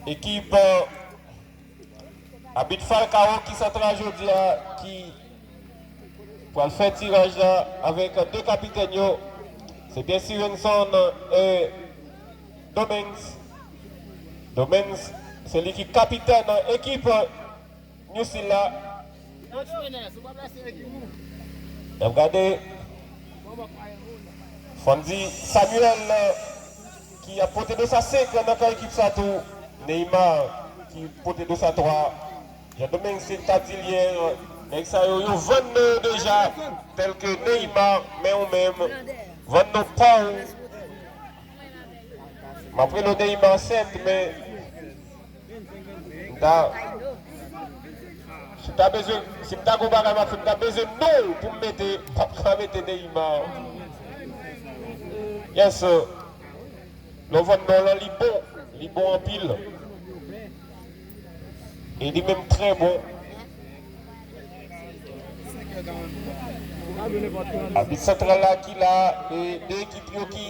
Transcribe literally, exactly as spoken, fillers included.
Ekip, euh, abit Falcao ki santral jodi a, ki pral fè tiraj la avèk de kapitèn yo. Se byen Sirenson e Domengs. Domengs, se li ki kapitèn ekip New Seal la. N ap gade, fò n di Samuel, ki ap pote dosye senk nan kan ekip sa tou. Neymar ki pote dosye twa. Jean Domingue, se ta di l yè, nèg sa yo, yo vann non yo deja, tèlke Neymar, men ou menm, vann non pa w. M ap rele w Neymar sèt, men m ta, si m ta bezwen, si m ta gon bagay m ap fè, m ta bezwen non w pou m mete, m p ap ka mete Neymar. Yes, sir. Lè w vann non lan, li bon, li bon anpil. E li menm trè bon. Abit santral la ki la, e de ekip yo ki